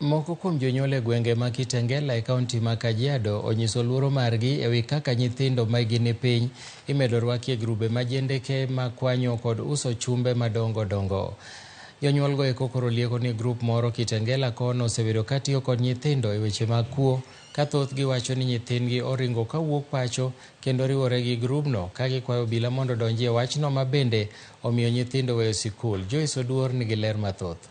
Moko kuom jonyuol e gwenge ma Kitengela e kaunti ma Kajiado onyiso luoro margi ewi kaka nyithindo ma hikgi ni piny imedo rwaki e grube ma jendeke ma kwanyo kod uso chumbe madongo dongo. Jonyuolgo eko koro lieko ni grup moro Kitengela kono osebedo katiyo kod nyithindo e weche mag kuo ka thothgi wacho ni nyithindgi oringo kawuok pacho kendo riwore gi grubno ka gikwayo obila mondo odonji e wachno ma bende omiyo nyithindo weyo sikul. Joyce Oduor nigi ler mathoth.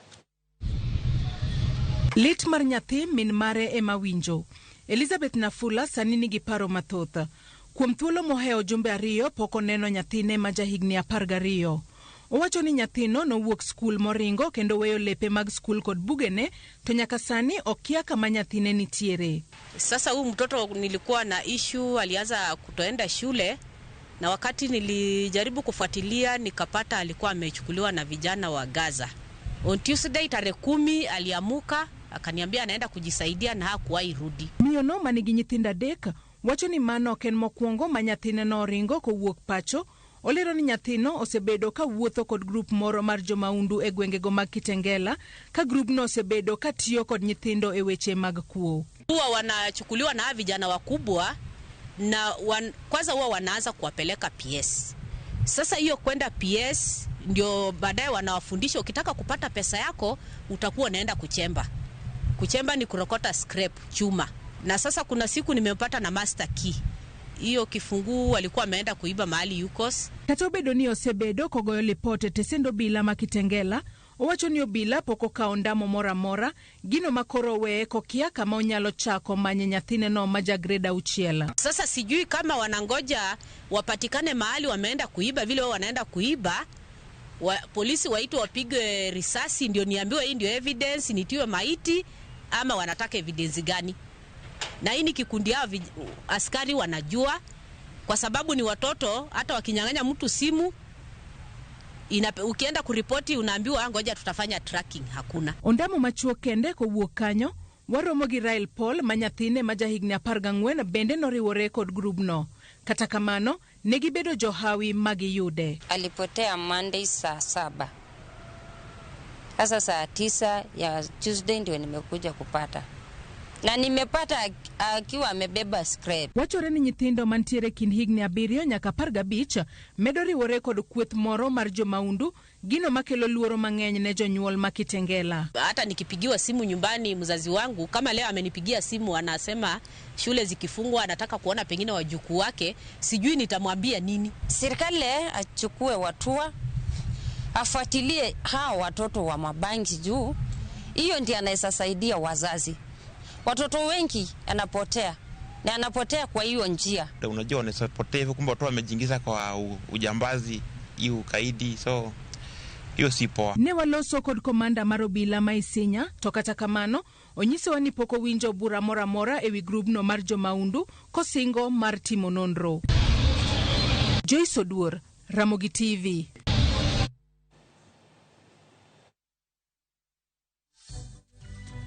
Lit mar nyathi min mare ema winjo. Elizabeth Nafula sani nigi paro mathoth. Kuom thuolo mohewo jumbe 2 pok oneno nyathine ma jahigni 12. Owacho ni nyathino nowuok skul moringo kendo weyo lepe mag skul kod bugene to nyaka sani okia kama nyathine nitiere. Sasa huyu mtoto nilikuwa na issue, alianza kutoenda shule na wakati nilijaribu kufuatilia nikapata alikuwa amechukuliwa na vijana wa Gaza. On Tuesday tarehe 10 aliamuka akaniambia anaenda kujisaidia na hakuwahi rudi. Miyo no manigi nyithindo 3 wacho ni mano ok en mokwongo ma nyathine noringo kowuok pacho. Olero ni nyathino osebedo ka wuotho kod grup moro mar jomaundu e gwengego mag Kitengela, ka grubno osebedo ka tiyo kod nyithindo e weche mag kuo. Huwa wanachukuliwa na vijana wakubwa na kwanza huwa wanaanza kuwapeleka PS. Sasa hiyo kwenda PS ndio baadaye wanawafundisha ukitaka kupata pesa yako utakuwa unaenda kuchemba. Kuchemba ni kurokota scrap chuma. Na sasa kuna siku nimempata na master key. Hiyo kifunguu alikuwa ameenda kuiba mahali Yukos. Kata obedo ni osebedo kogoyo lipot e tesend obila ma Kitengela, owacho ni obila pok okawo ndamo moro amora, gino ma koro oweye kokia kama onyalo chako manye nyathineno ma ja grade 6. Sasa sijui kama wanangoja wapatikane mahali wameenda kuiba, vile wao wanaenda kuiba, polisi waitwe wapigwe risasi ndio niambiwe hii ndio evidence, nitiwe maiti, ama wanataka evidence gani? Na hii ni kikundi yao askari wanajua, kwa sababu ni watoto, hata wakinyang'anya mtu simu, ukienda kuripoti unaambiwa ngoja tutafanya tracking, hakuna. Ondamo machuok kende kowuok kanyo, waromo gi Rael Paul ma nyathine ma jahigni 14 bende noriwore kod grubno. Kata kamano, ne gibedo johawi ma giyude. Alipotea Monday saa 7. Sasa saa 9 ya Tuesday ndio nimekuja kupata. Na nimepata akiwa amebeba scrap. Wachore ni nyithindo mantiere kind higni 7 nyaka 15 medo riwore kod kweth moro mar jomaundu, gino makelo luoro mang'eny ne jonyuol ma Kitengela. Hata nikipigiwa simu nyumbani mzazi wangu, kama leo amenipigia simu anasema shule zikifungwa anataka kuona pengine wajukuu wake, sijui nitamwambia nini. Serikali achukue hatua, afuatilie hao watoto wa mabangi juu hiyo ndiyo anaweza saidia wazazi. Watoto wengi anapotea na anapotea kwa hiyo njia. Unajua wanaweza potea hivyo, kumbe watu wamejiingiza kwa ujambazi, hiyo ukaidi, so hiyo si poa. Ne waloso kod komanda mar obila ma Isinya, to kata kamano onyisowa ni pok owinjo bura moro amora ewi grubno mar jomaundu kosingo mar timo nonro. Joyce Oduor, Ramogi TV.